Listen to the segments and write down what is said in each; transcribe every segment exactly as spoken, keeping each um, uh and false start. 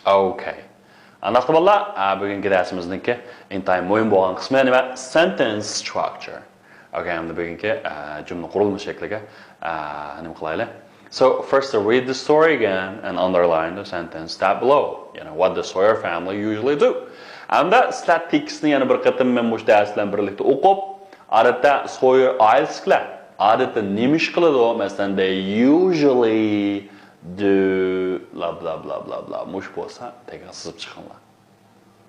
Okay. ئانداقتا بالىلار، ئە، بۈگۈنكى دەرسىمىزنىڭكى ئىنتايىن مۇھىم بولغان قىسمى نېمە؟ Sentence structure. Okay، ئەمدى بۈگۈنكى، ئە، جۈملە قۇرۇلما شەكلىگە، ئە، نېمە قىلايلى؟ So, first read the story again and underline the sentence that below. يەنى, what the Sawyer family usually do. ئەمدى سىلەر تېكىستنى يەنە بىر قېتىم مەن مۇشۇ دەرس بىلەن بىرلىكتە ئوقۇپ، ئادەتتە سويېر ئائىلىسىدىكىلەر ئادەتتە نېمە ئىش قىلىدۇ؟ مەسىلەن، they usually do blah blah blah blah blah. مۇشۇ بولسا تەگەن سىزىپ چىقىڭلار.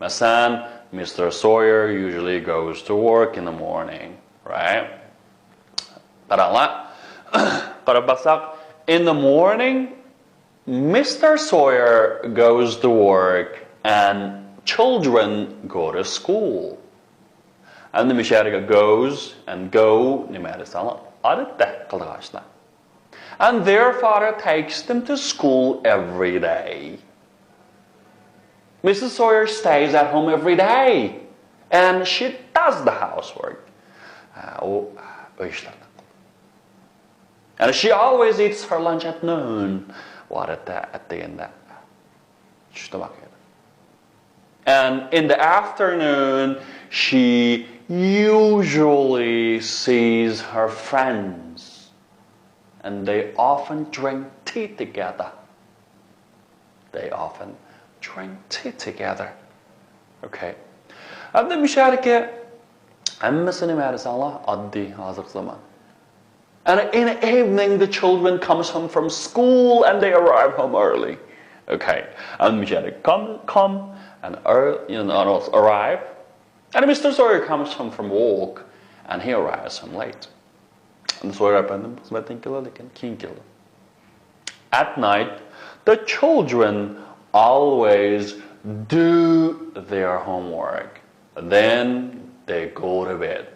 مەسىلەن، Mister Sawyer usually goes to work in the morning, right? قاراڭلار. قاراپ باقساق، in the morning, Mister Sawyer goes to work and children go to school. ئەمدى مۇشۇ يەرگە goes and go نېمە دېسەڭلار، ئادەتتە قىلىدىغان ئىشلار. And their father takes them to school every day. Missus Sawyer stays at home every day and she does the housework. ئۇ ئۆي ئىشلىرىنى قىلىدۇ. And she always eats her lunch at noon. ئۇ ئادەتتە ئەتىگەندە چۈش تاماق يەيدۇ. And in the afternoon, she usually sees her friends. And they often drink tea together. They often drink tea together. Okay. ئەمدى مۇشۇ يەردىكى ھەممىسىنى نېمە دېسەڭلار، ئاددىي، ھازىرقى زامان. And in the evening, the children comes home from school and they arrive home early. Okay. And مۇشۇ يەردە come, come and early, you know, arrive. And Mister Sawyer comes home from work and he arrives home late. ئەمدى سويېر ئەپەندىم خىزمەتتىن كېلىدۇ، لېكىن كېيىن كېلىدۇ. At night, the children always do their homework. Then they go to bed.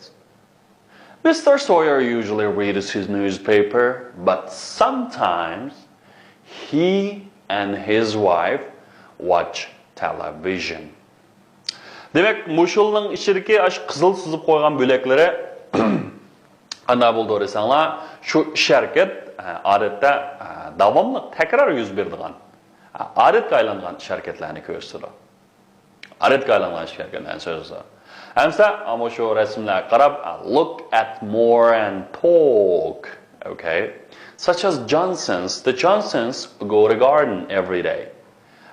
Mister Sawyer usually reads his newspaper, but sometimes he and his wife watch television. دېمەك، مۇشۇلنىڭ ئىچىدىكى ئاشۇ قىزىل سىزىپ قويغان بۆلەكلىرى قانداق بولىدۇ دېسەڭلار، شۇ ئىش ھەرىكەت، ئە، ئادەتتە، ئە، داۋاملىق، تەكرار يۈز بېرىدىغان، ئە، ئادەتكە ئايلانغان ئىش ھەرىكەتلەرنى كۆرسىتىدۇ. ئادەتكە ئايلانغان ئىش ھەرىكەتلەرنى سۆزلىسە. ئەمسە، ئە، مۇشۇ رەسىملەرگە قاراپ، ئە، look at more and talk. Okay. Such as Johnsons. The Johnsons go to garden every day.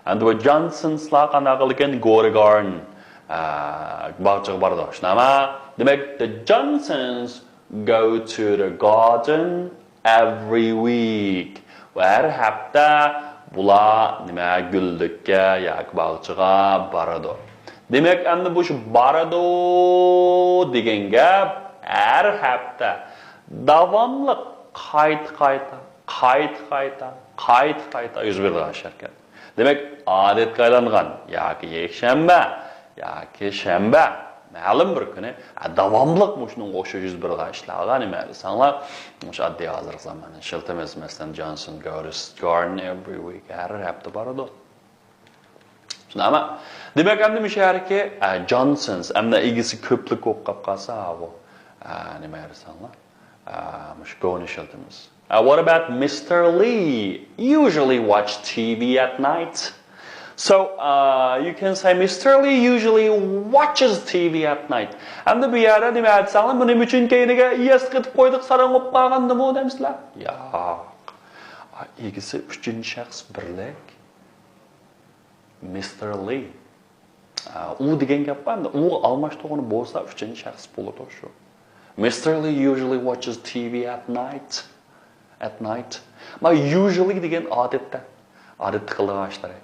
ئەمدى بۇ جانسونسلار قانداق قىلىدىكەن؟ Go to garden. ئە، باغچىغا بارىدۇ. شۇنداقمۇ؟ دېمەك، the Johnsons go to the garden every week. ۋە ھەر ھەپتە بۇلار نېمە، گۈللۈككە ياكى باغچىغا بارىدۇ. دېمەك، ئەمدى بۇ شۇ بارىدۇ دېگەن گەپ ھەر ھەپتە داۋاملىق قايتا-قايتا، قايتا-قايتا، قايتا-قايتا يۈز بېرىدىغان ئىش ئىكەن. دېمەك، ئادەتكە ئايلانغان ياكى يەكشەنبە ياكى شەنبە، مەلۇم بىر كۈنى، ھە، داۋاملىق مۇشۇنىڭغا ئوخشاش يۈز بېرىدىغان ئىشلارغا نېمە دېسەڭلار، مۇشۇ ئاددىي ھازىرقى زامان ئىشلىتىمىز. مەسىلەن، Johnson goes garden every week، ھەر ھەپتە بارىدۇ. شۇنداقمۇ؟ دېمەك، ئەمدى مۇشۇ يەردىكى، ئە، Johnsons، ئەمدى ئىگىسى كۆپلۈك بولۇپ قاپ قالسا، ھا، بۇ، ئە، نېمە دېسەڭلار؟ ئە، مۇشۇ گونى ئىشلىتىمىز. Uh, what about Mister Lee? Usually watch T V at night. So, uh, you can say Mister Lee usually watches T V at night. ئەمدى بۇ يەردە نېمە دېسەڭلار، بۇ نېمە ئۈچۈن كەينىگە ياستۇق قويدۇق، ساراڭ بولۇپ قالغاندىمۇ دەمسىلەر؟ ياق. ئىگىسى ئۈچىنچى شەخس بىرلىك. Mister Lee. ئۇ دېگەن گەپ بار، ئۇ ئالماشتۇرغىنى بولسا ئۈچىنچى شەخس بولىدۇ شۇ. Mister Lee usually watches T V at night. At night. ما usually دېگەن ئادەتتە. ئادەتتە قىلىدىغان ئىشلىرى.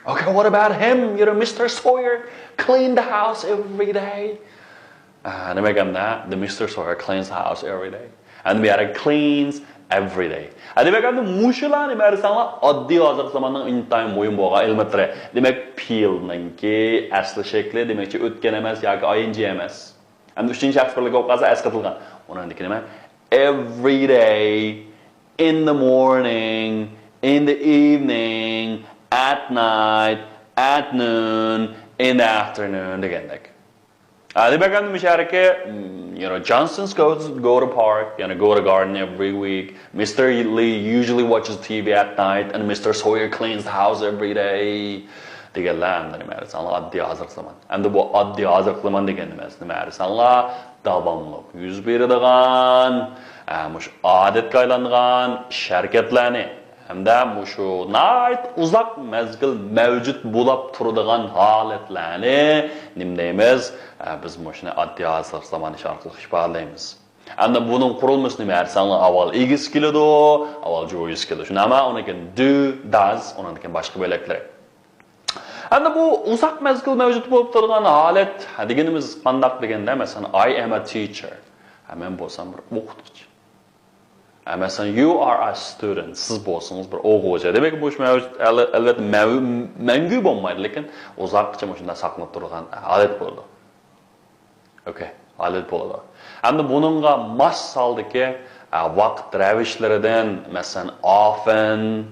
Okay, what about him? You know, Mister Sawyer clean the house every day. ئە، نېمە دېگەندە، the Mister Sawyer cleans the house every day. ئەمدى بۇ يەردە cleans every day. ئە، دېمەك، ئەمدى مۇشۇلار نېمە دېسەڭلار، ئاددىي ھازىرقى زاماننىڭ ئىنتايىن مۇھىم بولغان ئېلېمېنتلىرى. دېمەك، پېئىلنىڭكى ئەسلى شەكلى، دېمەكچى، ئۆتكەن ئەمەس ياكى ئاينجى ئەمەس. ئەمدى ئۈچىنچى شەخس بىرلىكى بولۇپ قالسا ئەسقاتىلغان. ئۇنىڭدىكى نېمە؟ Every day, in the morning, in the evening, at night, at noon, in the afternoon دېگەندەك. ھە، دېمەك، ئەمدى مۇشۇ يەردىكى، mm, you know, Johnsons goes, go to park, يەنى go to garden every week. Mister Lee usually watches T V at night and Mister Sawyer cleans the house every day. دېگەنلەر ئەمدى نېمە دېسەڭلار، ئاددىي ھازىرقى زامان. ئەمدى بۇ ئاددىي ھازىرقى زامان دېگەن نېمە، نېمە دېسەڭلار، داۋاملىق يۈز بېرىدىغان، ئە، مۇشۇ ئادەتكە ئايلانغان ئىش-ھەرىكەتلەرنى، ھەمدە مۇشۇ ناھايىتى ئۇزاق مەزگىل مەۋجۇت بولاپ تۇرىدىغان ھالەتلەرنى نېمە دەيمىز؟ ئە، بىز مۇشۇنى ئاددىي ھازىرقى زامان ئىش ئارقىلىق ئىپادىلەيمىز. ئەمدى بۇنىڭ قۇرۇلمىسى نېمە دېسەڭلار، ئاۋۋال ئىگىسى كېلىدۇ، ئاۋۋال جۇۋا ئىگىسى كېلىدۇ. شۇنداقمۇ؟ ئۇنىڭدىن كېيىن do، does، ئۇنىڭدىن كېيىن باشقا بۆلەكلىرى. ئەمدى بۇ ئۇزاق مەزگىل مەۋجۇت بولۇپ تۇرغان ھالەت دېگىنىمىز قانداق دېگەندە، مەسىلەن، I am a teacher. ھە، مەن بولسام بىر ئوقۇتقۇچى. ھە، مەسىلەن، you are a student. سىز بولسىڭىز بىر ئوقۇغۇچى. دېمەك، بۇ ئىش مەۋجۇت، ئەل-، ئەلۋەتتە مەۋ-، مەڭگۈ بولمايدۇ، لېكىن ئۇزاققىچە مۇشۇنداق ساقلىنىپ تۇرغان ھالەت بولىدۇ. ئوكەي، ھالەت بولىدۇ. ئەمدى بۇنىڭغا ماس ھالدىكى، ئە، ۋاقىت رەۋىشلىرىدىن، مەسىلەن، often،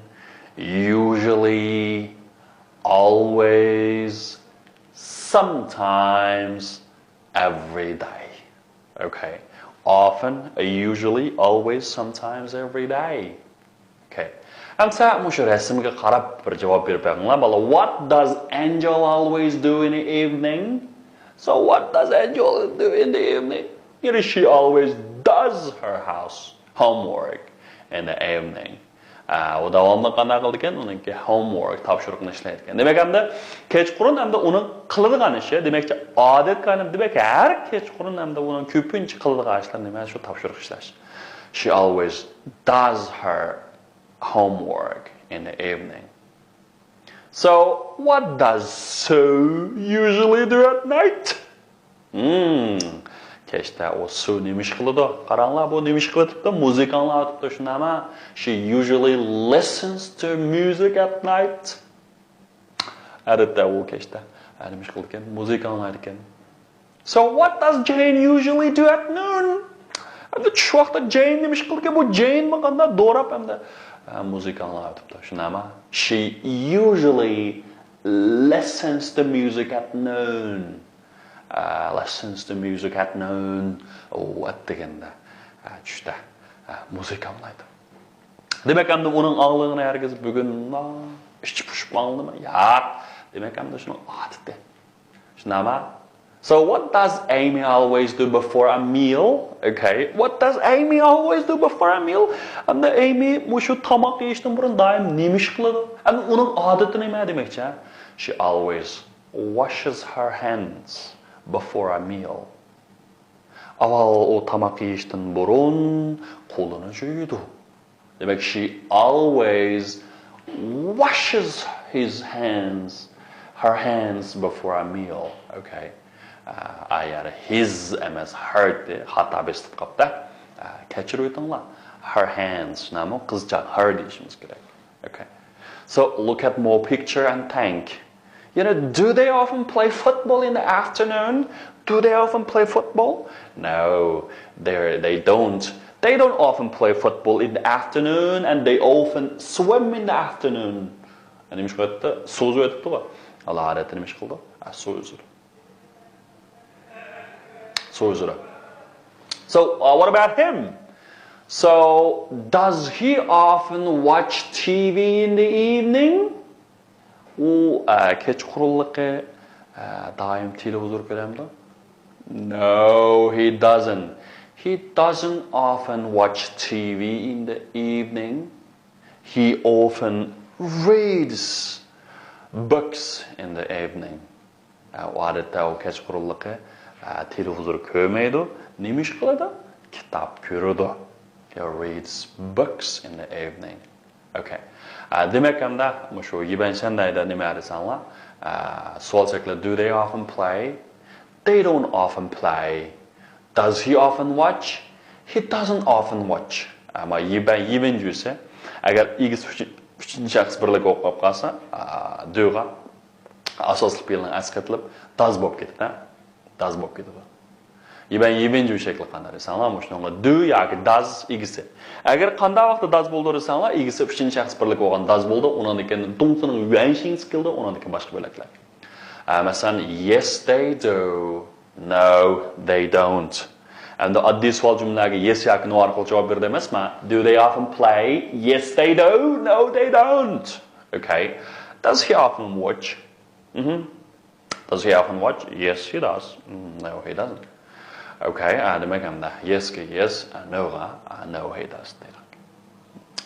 usually، always، sometimes، every day. Okay. Often, usually, always, sometimes, every day. Okay. ئەمسە مۇشۇ رەسىمگە قاراپ بىر جاۋاب بېرىپ بېقىڭلار، بالىلار. What does Angel always do in the evening? So what does Angel do in the evening? You know, she always does her house homework in the evening. ئە، ئۇ داۋاملىق قانداق قىلىدىكەن؟ ئۇنىڭكى homework، تاپشۇرۇقنى ئىشلەيدىكەن. دېمەك، ئەمدى كەچقۇرۇن ئەمدى ئۇنىڭ قىلىدىغان ئىشى، دېمەكچى، ئادەتكە ئايلىنىپ، دېمەك، ھەر كەچقۇرۇن ئەمدى ئۇنىڭ كۆپىنچە قىلىدىغان ئىشلىرى نېمە؟ شۇ تاپشۇرۇق ئىشلەش. She always does her homework in the evening. So, what does Sue usually do at night? Hmm. كەچتە ئۇ سۇ نېمە ئىش قىلىدۇ؟ قاراڭلار، بۇ نېمە ئىش قىلىۋېتىپتۇ؟ مۇزىكا ئاڭلاۋېتىپتۇ، شۇنداقمۇ؟ She usually listens to music at night. ئادەتتە ئۇ كەچتە، ئە، نېمە ئىش قىلىدىكەن؟ مۇزىكا ئاڭلايدىكەن. So what does Jane usually do at noon? ئەمدى چۈش ۋاقتىدا جېين نېمە ئىش قىلىدىكەن؟ بۇ جېينمۇ قانداق دوراپ ئەمدى، ئە، مۇزىكا ئاڭلاۋېتىپتۇ، شۇنداقمۇ؟ She usually listens to music at noon. ئە، listens to music at noon. ئۇ ئەتىگەندە، ئە، چۈشتە، ئە، مۇزىكا ئاڭلايدۇ. دېمەك، ئەمدى ئۇنىڭ ئاڭلىغىنى ھەرگىز بۈگۈن ئىچى پۇشۇپ ئاڭلىدىمۇ؟ ياق. دېمەك، ئەمدى شۇنىڭ ئادىتى. شۇنداقمۇ؟ So what does Amy always do before a meal? Okay. What does Amy always do before a meal? ئەمدى ئەيمى مۇشۇ تاماق يېيىشتىن بۇرۇن دائىم نېمە ئىش قىلىدۇ؟ ئەمدى ئۇنىڭ ئادىتى نېمە دېمەكچى؟ She always washes her hands before a meal. ئاۋۋال ئۇ تاماق يېيىشتىن بۇرۇن قولىنى جۇيىدۇ. دېمەك، she always washes his hands, her hands before a meal. Okay. ئە، ئايەر his ئەمەس، her دى، خاتا بېسىلىپ قاپتۇ. ئە، كەچۈرۈۋېتىڭلار. Her hands، شۇنداقمۇ؟ قىزچاق her دېيىشىمىز كېرەك. Okay. So look at more picture and think. You know, do they often play football in the afternoon? Do they often play football? No, they they don't. They don't often play football in the afternoon, and they often swim in the afternoon. نېمە ئىش قىلىۋاتىدۇ؟ سۇ ئۈزۈۋېتىپتۇ. ئالاھىدەتتە نېمە ئىش قىلىدۇ؟ ئە، سۇ ئۈزىدۇ. سۇ ئۈزىدۇ. So, uh, what about him? So, does he often watch T V in the evening? ئۇ، ئە، كەچقۇرۇنلۇقى، ئە، دائىم تېلېۋىزور كۆرەمدۇ؟ No, he doesn't. He doesn't often watch T V in the evening. He often reads books in the evening. ئە، ئۇ ئادەتتە ئۇ كەچقۇرۇنلۇقى، ئە، تېلېۋىزور كۆرمەيدۇ. نېمە ئىش قىلىدۇ؟ كىتاب كۆرىدۇ. He reads books in the evening. Okay. ئە، دېمەك، ئەمدى مۇشۇ يىبەن شەندەيدە نېمە دېسەڭلار؟ ئە، سوئال شەكلى، do they often play? They don't often play. Does he often watch? He doesn't often watch. ئەمما يىبەن، يىبەن جۈسى. ئەگەر ئىگىسى ئۈچ-، ئۈچىنچى شەخس بىرلىكى بولۇپ قالسا، ئە، do غا ئاساسلىق پېئىلنىڭ ئەسقېتىلىپ، does بولۇپ كېتىدۇ. Does بولۇپ كېتىدۇ. يىبەن، يىبەن جۈ شەكلى قانداق دېسەڭلار، مۇشۇنىڭغا do ياكى does ئىگىسى. ئەگەر قانداق ۋاقىتتا does بولىدۇ دېسەڭلار، ئىگىسى ئۈچىنچى شەخس بىرلىكى بولغان does بولىدۇ، ئۇنىڭدىن كېيىن دوڭسىنىڭ يۈەنشىڭسى كېلىدۇ، ئۇنىڭدىن كېيىن باشقا بۆلەكلەر. ئە، مەسىلەن، yes, they do. No, they don't. ئەمدى ئاددىي سوئال جۈملىلەرگە yes ياكى no ئارقىلىق جاۋاب بېرىدۇ ئەمەسمۇ؟ Do they often play? Yes, they do. No, they don't. Okay. Does he often watch? Mhm. Does he often watch? Yes, he does. Mm, no, he doesn't. Okay, ئا، دېمەك ئەمدى yes كە yes، ئا، no غا، ئا، no, he doesn't دەيدۇ.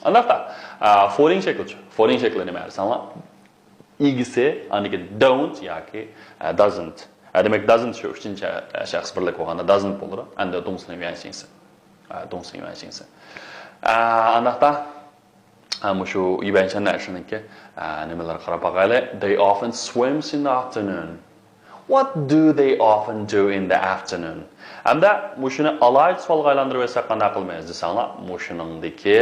ئانداقتا، ئا، فورىڭ شەكلىچۇ؟ فورىڭ شەكلى نېمە دېسەڭلار؟ ئىگىسى، ئاندىن كېيىن don't ياكى، ئا، doesn't. ئا، دېمەك doesn't شۇ ئۈچىنچى، ئا، شەخس بىرلىك بولغاندا doesn't بولىدۇ. ئەمدى 动词原形式. ئا، 动词原形式. ئا، ئانداقتا، ئا، مۇشۇ 语变 شەننەشنىڭكى، ئا، نېمىلەرگە قاراپ باقايلى. They often swims in the afternoon. What do they often do in the afternoon? ئەمدى مۇشۇنى ئالاھىدە سوئالغا ئايلاندۇرۇۋەتسەك قانداق قىلىمىز دېسەڭلار، مۇشۇنىڭدىكى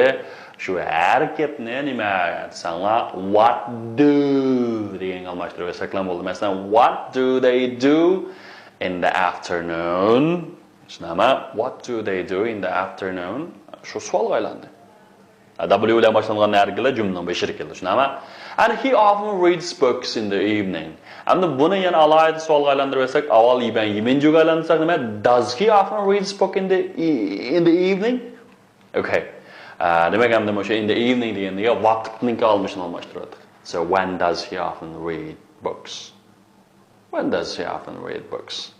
شۇ ھەرىكەتنى نېمە دېسەڭلار، what do دېگەنگە ئالماشتۇرۇۋەتسەكلا بولدى. مەسىلەن، what do they do in the afternoon? شۇنداقمۇ؟ What do they do in the afternoon? شۇ سوئالغا ئايلاندى. W بىلەن باشلانغان ھەرىكەتلەر جۈملىنىڭ بېشىدا كېلىدۇ، شۇنداقمۇ؟ And he often reads books in the evening. ئەمدى بۇنى يەنە ئالاھىدە سوئالغا ئايلاندۇرۇۋەتسەك، ئاۋۋال 语变疑问句گە ئايلاندۇرساق نېمە؟ Does he often read book in the e- in the evening? Okay. ئە، دېمەك، ئەمدى مۇشۇ in the evening دېگەندىكى ۋاقىتنىڭكى ئالمىشىنى ئالماشتۇرۇۋاتىدۇ. So when does he often read books? When does he often read books?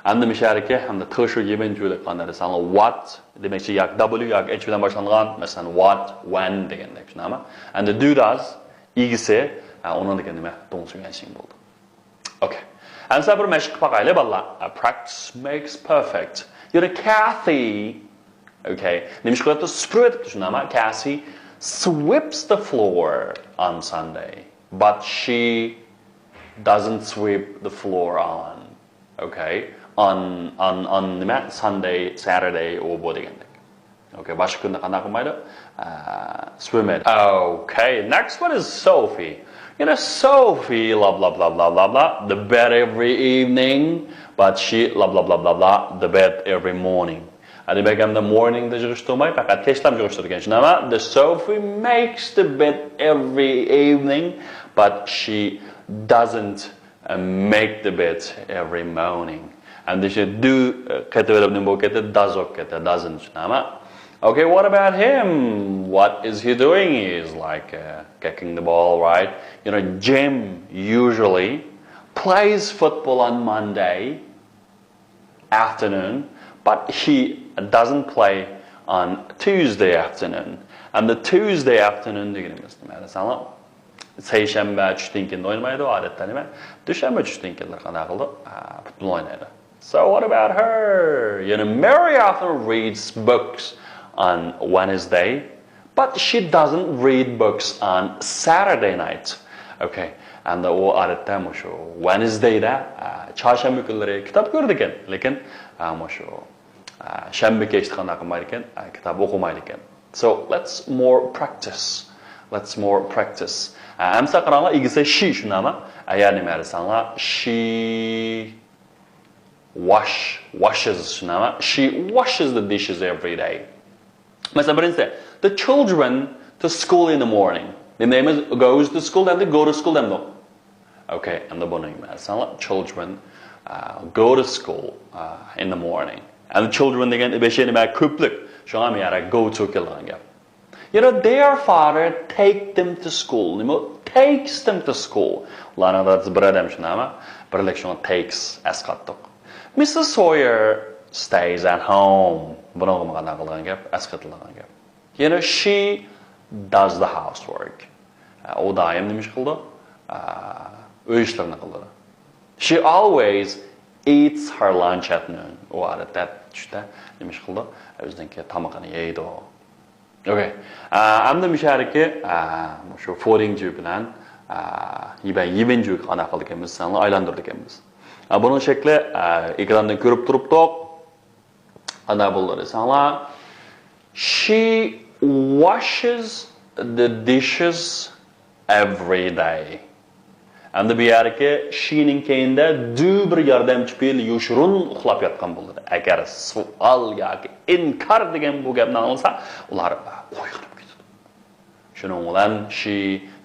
ئەمدى مۇشۇ يەردىكى ھەمدە تىڭشۇ يىمىن جۈلۈك قانداق دېسەڭلار، what دېمەكچى ياكى W ياكى H بىلەن باشلانغان، مەسىلەن، what، when دېگەندەك، شۇنداقمۇ؟ ئەمدى do does ئىگىسى، ئە، ئۇنىڭدىكى نېمە؟ 动词原形 بولدى. Okay. ئەمسە بىر مەشىق قىلىپ باقايلى، بالىلار. ئە، practice makes perfect. You know, Kathy. Okay. نېمە ئىش قىلىۋاتىدۇ؟ سۈپۈرۈۋېتىپتۇ، شۇنداقمۇ؟ Kathy sweeps the floor on Sunday. But she doesn't sweep the floor on, okay, on, on, on نېمە؟ Sunday, Saturday، ئۇ بۇ دېگەندەك. Okay، باشقا كۈندە قانداق قىلمايدۇ؟ ئە، سۈپۈرمەيدۇ. Okay, next one is Sophie. You know, Sophie، blah, blah, blah, blah, blah, blah, the bed every evening, but she، blah, blah, blah, blah, blah, the bed every morning. ھە، دېمەك، ئەمدى morning دا يىغىشتۇرماي، پەقەت كەچلەم يىغىشتۇرىدىكەن، شۇنداقمۇ؟ The Sophie makes the bed every evening, but she doesn't make the bed every morning. ئەمدى شۇ do قېتىۋېلىپ نېمە بولۇپ كەتتى؟ Does بولۇپ كەتتى، doesn't، شۇنداقمۇ؟ Okay, what about him? What is he doing? He's like, uh, kicking the ball, right? You know, Jim usually plays football on Monday afternoon, but he doesn't play on Tuesday afternoon. And the Tuesday afternoon دېگىنىمىز نېمە دېسەڭلار، سەيشەنبە چۈشتىن كېيىن ئوينىمايدۇ، ئادەتتە نېمە؟ دوشەنبە چۈشتىن كېيىنلەر قانداق قىلىدۇ؟ ئا، پۇتبول ئوينايدۇ. So what about her? You know, Mary often reads books on Wednesday, but she doesn't read books on Saturday night. Okay. ئەمدى ئۇ ئادەتتە مۇشۇ Wednesday دە، ئا، چارشەنبە كۈنلىرى كىتاب كۆرىدىكەن، لېكىن، ئا، مۇشۇ، ئا، شەنبە كەچتە قانداق قىلمايدىكەن؟ ئا، كىتاب ئوقۇمايدىكەن. So let's more practice. Let's more practice. ئا، ئەمسە قاراڭلار، ئىگىسى she، شۇنداقمۇ؟ ئەگەر نېمە دېسەڭلار، she wash، washes، شۇنداقمۇ؟ She washes the dishes every day. مەسىلەن، بىرىنچىسى، the children to school in the morning. نېمە دەيمىز؟ Goes to school دەمدۇق، go to school دەمدۇق؟ Okay، ئەمدى بۇنى نېمە دېسەڭلار، children، ئا، go to school، ئا، in the morning. ئەمدى children دېگەن بېشى نېمە؟ كۆپلۈك. شۇڭا مەن يەنە go to كېلىدىغان گەپ. You know, their father take them to school. نېمە؟ Takes them to school. ئۇلارنىڭ دادىسى بىر ئادەم، شۇنداقمۇ؟ بىرلىك، شۇڭا takes ئەسقاتتۇق. Missus Sawyer stays at home. بۇنىڭغىمۇ قانداق قىلىدىغان گەپ؟ ئەسقىتىلىدىغان گەپ. You know, she does the housework. ئۇ دائىم نېمە ئىش قىلىدۇ؟ ئا، ئۆي ئىشلىرىنى قىلىدۇ. She always eats her lunch at noon. ئۇ ئادەتتە چۈشتە نېمە ئىش قىلىدۇ؟ ئۆزىنىڭكى تامىقىنى يەيدۇ. Okay. ئا، ئەمدى مۇشۇ يەردىكى، ئا، مۇشۇ فورىڭ جۈ بىلەن، ئا، يىبەن يىبىن جۈگە قانداق قىلىدىكەنمىز دېسەڭلار، ئايلاندۇرىدىكەنمىز. ئا، بۇنىڭ شەكلى، ئا، ئېكراندىن كۆرۈپ تۇرۇپتۇق. قانداق بولىدۇ دېسەڭلار، she washes the dishes every day. ئەمدى بۇ يەردىكى she نىڭ كەينىدە do بىر ياردەمچى پېئىل يوشۇرۇن ئۇخلاپ ياتقان بولىدۇ. ئەگەر سوئال ياكى ئىنكار دېگەن بۇ گەپنى ئاڭلىسا، ئۇلار ئويغىنىپ كېتىدۇ. شۇنىڭ بىلەن she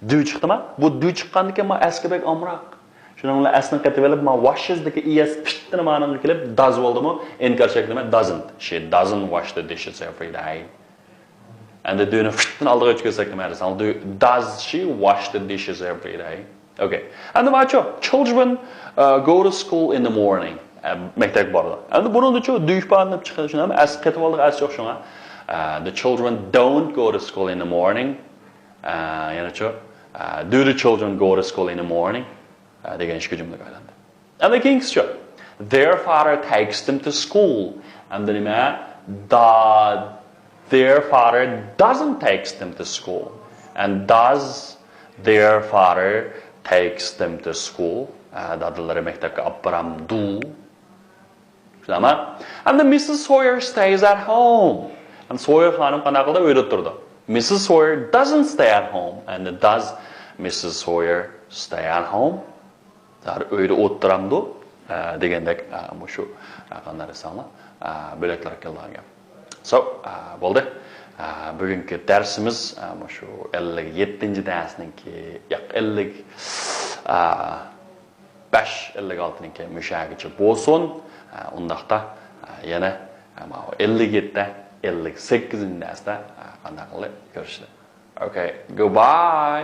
do چىقتىما؟ بۇ do چىققاندىكىن ما ئەسكى بەك ئامراق. شۇنىڭ بىلەن ئەسنى قېتىۋېلىپ، ما ۋاشىز دىكى ئىي ئېس پىتتىنى مانىڭغا كېلىپ، داز بولدىمۇ؟ ئىنكار شەكلى نېمە؟ دازنت. She doesn't wash the dishes every day. ئەمدى دونى پىتتىنى ئالدىغا ئۆچۈرسەك نېمە دېسەڭ؟ Do, does she wash the dishes every day? Okay. ئەمدى ماچۇ، children uh, go to school in the morning. ئە، مەكتەپكە بارىدۇ. ئەمدى بۇنىڭدىچۇ do ئىپادىلىنىپ چىقىشى نېمە؟ ئەس قېتىۋالدىغان ئەس يوق شۇڭا. ئە، the children don't go to school in the morning. ئە، يەنىچۇ، ئە، do the children go to school in the morning? ئە، دېگەن ئىككى جۈملىگە ئايلاندى. ئەمدى كېيىنكىسىچۇ؟ Their father takes them to school. ئەمدى نېمە؟ The, their father doesn't take them to school. And does their father takes them to school? ئە، دادىلىرى مەكتەپكە ئاپپىرامدۇ؟ شۇنداقمۇ؟ And the Missus Sawyer stays at home. And Sawyer خانىم قانداق قىلدى؟ ئۆيدە تۇرىدۇ. Missus Sawyer doesn't stay at home. And does Missus Sawyer stay at home? ئۆيدە ئولتۇرامدۇ؟ ئە، دېگەندەك، ئە، مۇشۇ، ئە، قانداق دېسەڭلار، ئە، بۆلەكلەر كېلىدىغان گەپ. So، ئە، بولدى. ئە، بۈگۈنكى دەرسىمىز، ئە، مۇشۇ ئەللىك يەتتىنچى دەرسنىڭكى، ياق، ئەللىك، ئە، بەش، ئەللىك ئالتىنىڭكى مۇشۇ يەرگىچە بولسۇن. ئە، ئۇنداقتا، ئە، يەنە، ئە، ماۋۇ ئەللىك يەتتە، ئەللىك سەككىزىنچى دەرستە، ئە، قانداق قىلىپ كۆرۈشىلى. Okay, goodbye.